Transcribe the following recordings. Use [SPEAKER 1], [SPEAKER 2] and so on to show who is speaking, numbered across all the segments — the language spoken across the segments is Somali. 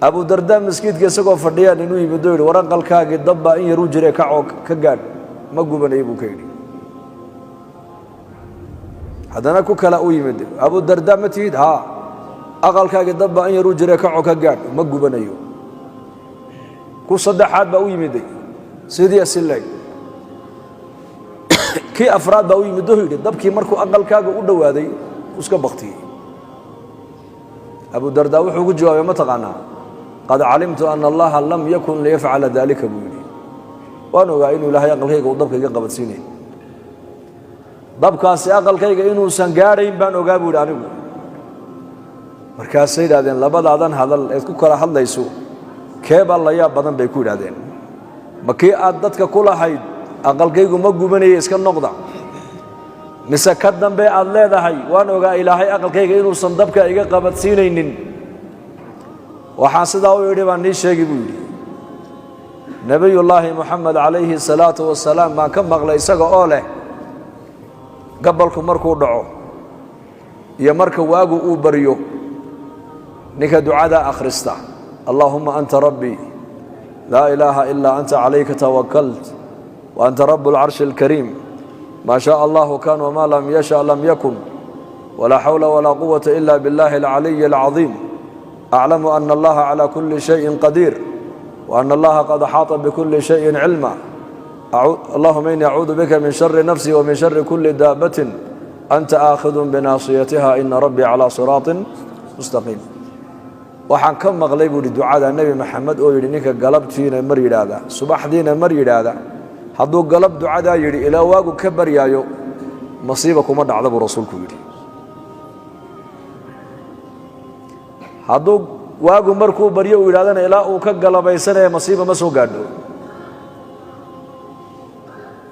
[SPEAKER 1] Abudardaa maskiidka isagoo fadhiyaan inuu yimid oo yidhi, war aqalkaagii dabbaa in yaruu jire, kacoo ka gaadh, ma gubanaya buu ka yidhi. Haddana ku kala u yimid, Abudardaa ma tihid? Haa. Aqalkaagii dabbaa in yaruu jire, kacoo ka gaadh, ma gubanayo. Ku saddexaad baa u yimiday, sidii sileeg. Kii afraad baa u yimid oo yidhi, dabkii markuu aqalkaaga u dhowaaday iska baktiyey. Abudardaa wuxuu ku jawaabay, ma taqaanaa? Qad calimtu ana Allaha lam yakun liyafcala dalika, buu yidhi. Waan ogaa inuu Ilaahay aqalkayga uu dabka iga qabadsiinay, dabkaasi aqalkayga inuusan gaadhayn baan ogaa, buu yidhi anigu. Markaasay yidhahdeen, labadaadan hadal eed ku kala hadlayso keebaa la yaab badan, bay ku yidhahdeen. Ma kii aad dadka ku lahayd aqalkaygu ma gubanaya, iska noqda, mise ka dambe aad leedahay waan ogaa Ilaahay aqalkayga inuusan dabka iga qabadsiinaynin? Waxaan sidaa u idhi baan nii sheegi, buu yidhi. Nebiyullaahi Moxamed calayhi salaatu wasalaam baan ka maqlay isaga oo leh, gabalku markuu dhaco iyo marka waagu uu baryo, ninka ducadaa akhrista, "Allaahuma anta rabbii, laa ilaaha ilaa anta, calayka tawakalt wa anta rabu alcarshi alkariim, maa shaءa allahu kan wma lam yasha lam yakun, walaa xawla walaa quwata ila biاllahi alcaliyi alcaظiim, aclamu ana allaha calى kuli shayin qadiir wa ana allaha qad axaata bikuli shayin cilma, allahuma ini acuudu bika min shari nafsii wa min shari kuli daabatin anta aakhidun binaasiyatiha, ina rabbii calى siraaطin mustaqiim." Waxaan ka maqlay, buu yidhi, ducada Nebi Maxamed oo yidhi, ninka galabtiina mar yidhaahda, subaxdiina mar yidhaahda, hadduu galab ducadaa yidhi ilaa waagu ka baryaayo, masiiba kuma dhacda, buu rasuulku yidhi. Hadduu waagu markuu baryo uu yidhahdana, ilaa uu ka galabaysanaya masiiba ma soo gaadho.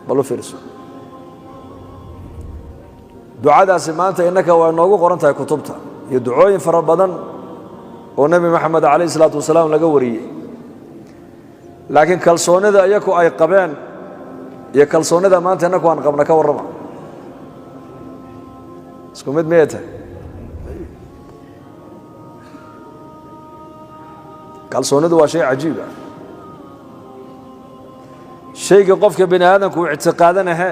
[SPEAKER 1] Bal u fiirso ducadaasi, maanta innaka waa inoogu qoran tahay kutubta iyo ducooyin fara badan oo Nebi Maxamed calayh isalaatu wasalaam laga wariyey. Laakiin kalsoonida iyaku ay qabeen iyo kalsoonida maanta innaku aan qabna, ka warrama, isku mid miyay tahay? Kalsoonidu waa shay cajiib ah. Shayga qofka bini aadamku uu ictiqaadanahe,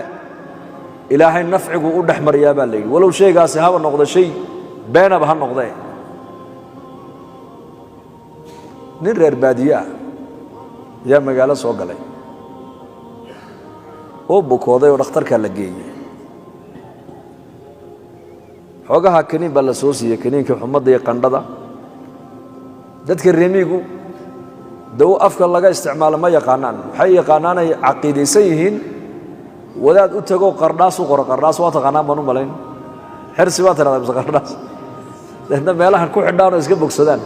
[SPEAKER 1] Ilaahay nafcigu u dhex mariyaa, baa la yidhi, walow shaygaasi haba noqdo shay beenaba ha noqdee. Nin reer baadiye ah ayaa magaalo soo galay oo bukooday oo dhakhtarkaa la geeyey. Xoogaha kaniin baa la soo siiyey, kaniinkii xumadda iyo qandhada. Dadka remiigu dawo afka laga isticmaalo ma yaqaanaan. Waxay yaqaanaanay caqiidaysan yihiin wadaad u tago qardhaas u qoro. Qardhaas waa taqaanaan baan u malayn, xirsi baa tirahdaa mise qardhaas? Deedna meelahan ku xidhaan oo iska bogsadaan.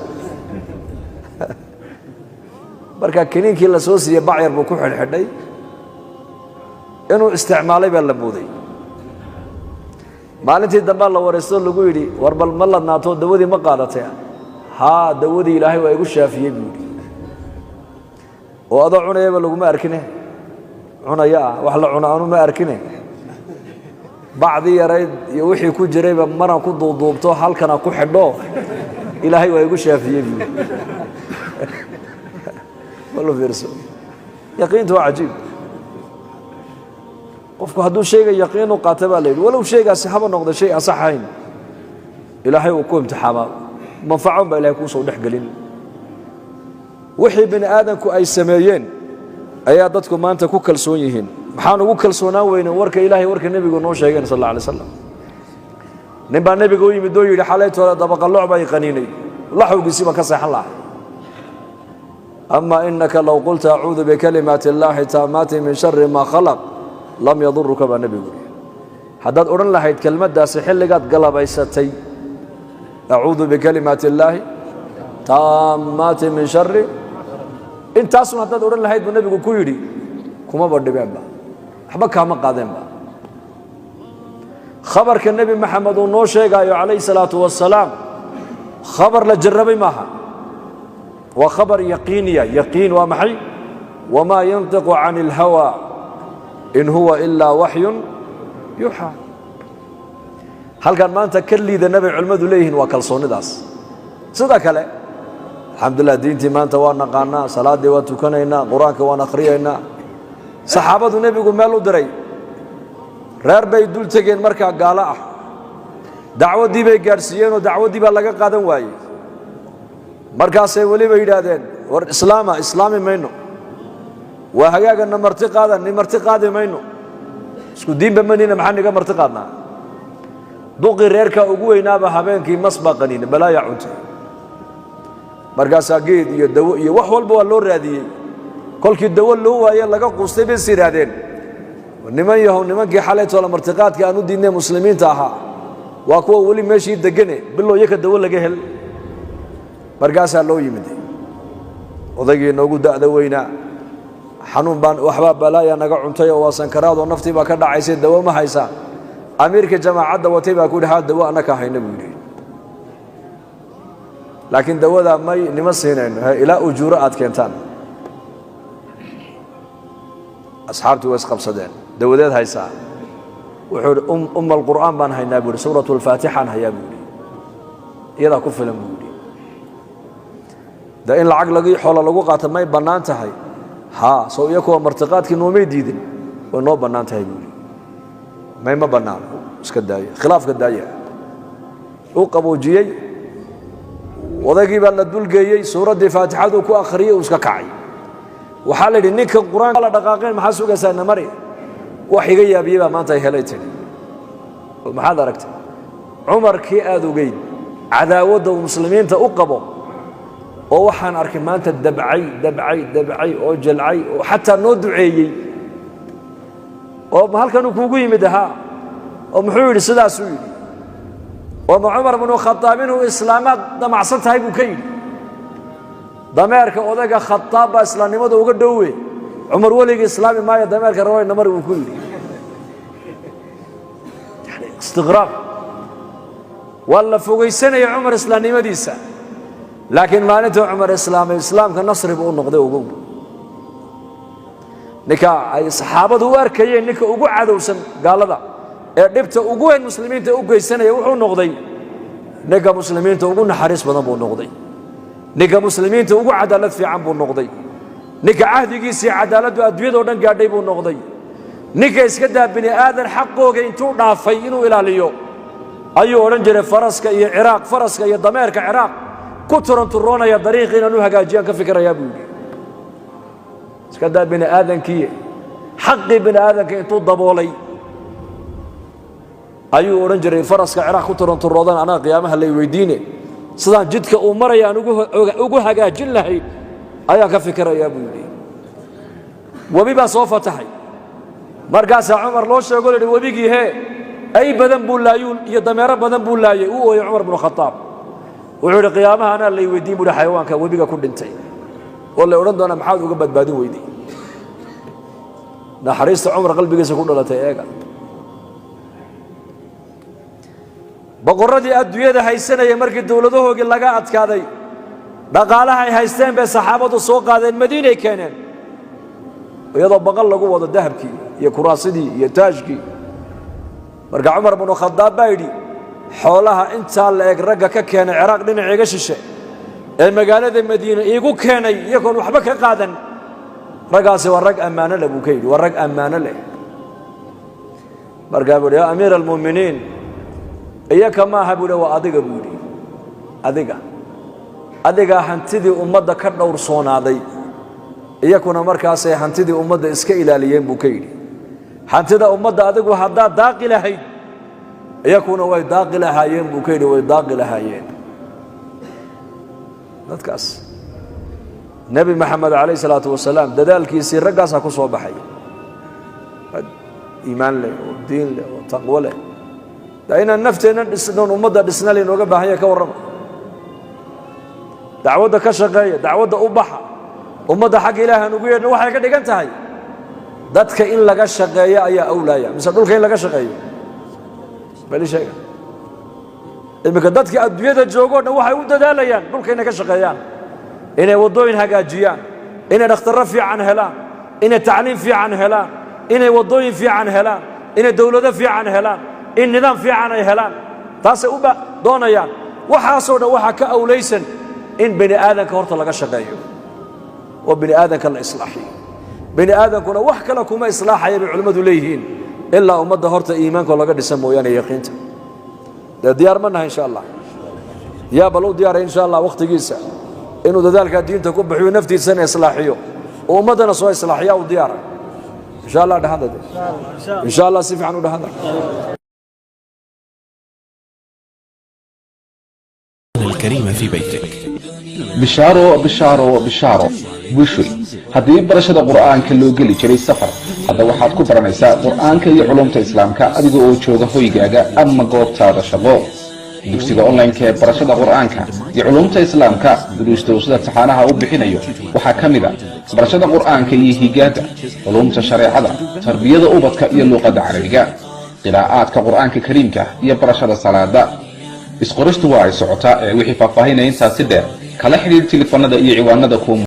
[SPEAKER 1] Marka kaniinkii la soo siiyey bacyar buu ku xidhxidhay, inuu isticmaalay baa la mooday. Maalintii dambaa la waraysto, lagu yidhi, war bal ma ladnaato, dawadii ma qaadatay? Haa, dawadii Ilaahay waa igu shaafiyey, buu yidhi. Oo adoo cunayaba laguma arkine? Cunaya ah, wax la cuna anu ma arkine, bacdii yarayd iyo wixii ku jirayba maraan ku duuduubto halkana ku xidho, Ilaahay waa igu shaafiyey, buu yidhi. Balu fiirso, yaqiintu waa cajiib. Qofku hadduu shayga yaqiin u qaata, baa la yidhi, walow shaygaasi haba noqda shay aan sax ahayn, Ilaahay uu ku imtixaamaa, manfacon baa Ilahay kuu soo dhex gelin. Wixii bini aadamku ay sameeyeen ayaa dadku maanta ku kalsoon yihiin. Maxaan ugu kalsoonaan weynen warka Ilahay, warka nebigu noo sheegeen sal alla alay slam? Nin baa nebiga u yimid oo yidhi, xalaytoole dabaqalooc baa i qaniinay, laxawgiisii baan ka seexan lahay. Ama inaka low qulta acuudu bikalimaati اllaahi taamaati min shari maa khalaq lam yaduruka, baa nebigu yidhi. Haddaad odhan lahayd kelmaddaasi xilligaad galabaysatay, acuudu bikalimaati illaahi taammaati min shari, intaasun haddaad odhan lahayd, buu nebigu ku yidhi, kumaba dhibeenba, waxba kaama qaadeenba. Khabarka Nebi Maxamed uu noo sheegaayo calayhi salaatu wasalaam khabar la jarrabay maaha, waa khabar yaqiiniya. Yaqiin waa maxay? Wamaa yantiqu can اlhawa in huwa ilaa waxyun yuuxaa. Halkan maanta ka liidana bay culimmadu leeyihiin waa kalsoonnidaas. Sida kale Alxamdulilah, diintii maanta waa naqaanaa, salaaddii waan tukanaynaa, qur-aanka waan akhriyaynaa. Saxaabadu nebigu meel u diray, reer bay dul tegeen markaa gaalo ah. Dacwaddii bay gaadhsiiyeenoo dacwaddii baa laga qaadan waayey. Markaasay weliba yidhaahdeen, war islaama. Islaami mayno. Waa hagaagana marti qaadan. Ni marti qaadi mayno, isku diinba manina, maxaa niga marti qaadnaa? Duqii reerka ugu weynaaba habeenkii mas baa qaniina, balaayaa cuntay. Markaasaa geed iyo dawo iyo wax walba waa loo raadiyey. Kolkii dawo loo waaye, laga quustay, bay is yidhaahdeen, niman yahow, nimankii xalaytoola martiqaadka aan u diidnay muslimiinta ahaa waa kuwa weli meeshii degane, bilow yaka dawo laga hel. Markaasaa loo yimid odaygii noogu da'da weynaa. Xanuun baan, waxbaa balaaya naga cuntay oo waa sankaraadoo naftii baa ka dhacaysay, dawo ma haysaa? Amiirka jamaacadda watay baa ku yidhi, haa, dawo annaka hayna, buu yidhi, laakiin dawadaa may nima siinayno ilaa ujuuro aad keentaan. Asxaabtii way isqabsadeen. Dawadeed haysaa? Wuxuu yidhi, umma alqur'aan baan haynaa, buu yidhi, suuratu alfaatixaan hayaa, buu yidhi, iyadaa ku filan, buu yidhi. De in lacag lagi xoolo lagu qaato may bannaan tahay? Haa, soo iyo kuwa martiqaadkii noomay diidin, way noo bannaan tahay, buu yidhi. May, ma bannaano, iska daaya khilaafka, daaya. Uu qaboojiyey odaygii baa la dulgeeyey, suuraddii faatixaduu ku akhriyey, uu iska kacay. Waxaa la yidhi, ninka qur-aanka la dhaqaaqeen, maxaa sugaysaa? Namari wax iga yaabiyey baa maanta ay helay tidhi. Maxaad aragtay? Cumarkii aad ogeyd cadaawadda uu muslimiinta u qabo oo waxaan arkay maanta dabcay, dabcay, dabcay oo jalcay oo xataa noo duceeyey oo halkanuu kuugu yimid ahaa oo muxuu yidhi? Sidaasuu yidhi. Oo ma Cumar bnu Khadaab inuu islaamaad damacsan tahay, buu ka yidhi. Dameerka odayga Khadaab baa islaamnimada uga dhowe, Cumar weligii islaami maayo, dameerka rawayna mari, buu ku yidhi. Yani istiqraab waa la fogaysanaya Cumar islaamnimadiisa, laakiin maalintuu Cumar islaamay, islaamka nasri buu u noqday. Ogow, ninka ay saxaabadu u arkayeen ninka ugu cadowsan gaalada ee dhibta ugu weyn muslimiinta u geysanaya, wuxuu noqday ninka muslimiinta ugu naxariis badan buu noqday, ninka muslimiinta ugu cadaalad fiican buu noqday, ninka cahdigiisii cadaaladdu adduunyadao dhan gaadhay buu noqday, ninka iska daa bini aadan xaqooga intuu dhaafay inuu ilaaliyo ayuu odhan jiray, faraska iyo Ciraaq, faraska iyo dameerka Ciraaq ku turanturoonaya dariiqi inaan u hagaajiyaan ka fikirayaa, buu yidhi. Iska daa bini aadankii, xaqii bini aadanka intuu daboolay ayuu odhan jiray, faraska Ciraaq ku turanturoodan anaa qiyaamaha lay weydiine, sidaan jidka uu maraya aan ugu hagaajin lahayn ayaan ka fikirayaa, buu yidhi. Webi baa soo fataxay. Markaasaa Cumar loo sheego, la yidhi, webigii hee ay badan buu laayuu iyo dameero badan buu laayay. Uu ooyey Cumar bnu Khadaab. Wuxuu yidhi, qiyaamaha anaa lay weydiin, buu yidhi, xayawaanka webiga ku dhintay oo lay odhan doonaa, maxaad uga badbaadin weyday? Naxariista Cumar qalbigiisa ku dhalatay eega. Boqorradii adduunyada haysanaya markii dowladahoogii laga adkaaday, dhaqaalahay haysteen bay saxaabadu soo qaadeen, Madiinay keeneen, iyadoo baqal lagu wado dahabkii iyo kuraasidii iyo taajkii. Marka Cumar bnu Khadaab baa yidhi, xoolaha intaa la eg ragga ka keenay Ciraaq dhinaciiga shishe ee magaalada Madiine iigu keenay iyagoon waxba ka qaadan, raggaasi waa rag ammaano leh, buu ka yidhi, waa rag ammaano leh. Markaa buu yidhi, yaa amiira almu'miniin, iyaka maaha, buu yidhi, waa adiga, buu yidhi, adiga, adigaa hantidii ummadda ka dhowrsoonaaday, iyakuna markaasay hantidii ummadda iska ilaaliyeen, buu ka yidhi. Hantida ummadda adigu haddaad daaqi lahayd, iyakuna way daaqi lahaayeen, buu ka yidhi, way daaqi lahaayeen dadkaas. Nebi Maxamed calayh isalaatu wasalaam dadaalkiisii raggaasaa ku soo baxay, rag iimaan leh oo diin leh oo taqwo leh. Da inaan nafteenna dhisnoon ummadda dhisna laynooga baahanya. Ka warrama, dacwadda ka shaqeeya, dacwadda u baxa, ummadda xagga ilaah aan ugu yeedhno. Waxay ka dhigan tahay dadka in laga shaqeeyo ayaa awlaaya mise dhulka in laga shaqeeyo? Bali sheega. Iminka dadka adduunyada joogo dhan waxay u dadaalayaan dhulka inay ka shaqeeyaan, inay waddooyin hagaajiyaan, inay dhakhtarro fiican helaan, inay tacliim fiican helaan, inay waddooyin fiican helaan, inay dowlado fiican helaan, in nidaam fiican ay helaan. Taasay u doonayaan. Waxaasoo dhan waxaa ka awlaysan In bani aadanka horta laga shaqeeyo oo bani aadanka la islaaxiyo. Bani aadankuna wax kale kuma islaaxaya, bay culimmadu leeyihiin, ilaa ummadda horta iimaanka laga dhisa mooyaane, yaqiinta. Dee diyaar ma nahay, insha Allah? Yaa bal u diyaaray, insha Allah, wakhtigiisa inuu dadaalkaa diinta ku bixiyo, naftiisana islaaxiyo oo ummaddana soo islaaxiya? U diyaara, insha Allah? Dhahada de, insha Allah, si fiican u dhahada.
[SPEAKER 2] الكريم في بيتك.
[SPEAKER 3] Bishaaro, bishaaro, bishaaro, bushuy! Haddii barashada Qur'aanka loo geli jiray safar, hadda waxaad ku baranaysaa Qur'aanka iyo culumta Islaamka adiga oo jooga hoygaaga ama goobtaada shaqo. Dugsiga online-ka ee barashada Qur'aanka iyo culumta Islaamka, duruusta uu sida taxaanaha u bixinayo waxaa ka mid a barashada Qur'aanka iyo higaada, culumta shareecada, tarbiyada ubadka iyo luuqadda Carabiga, qiraa'aadka Qur'aanka Kariimka iyo barashada salaada. Isqoristu waa ay socotaa ee wixii faahfaahinaya intaasi dheer, kala xidhiir tilifoonada iyo ciwaanada kuwa.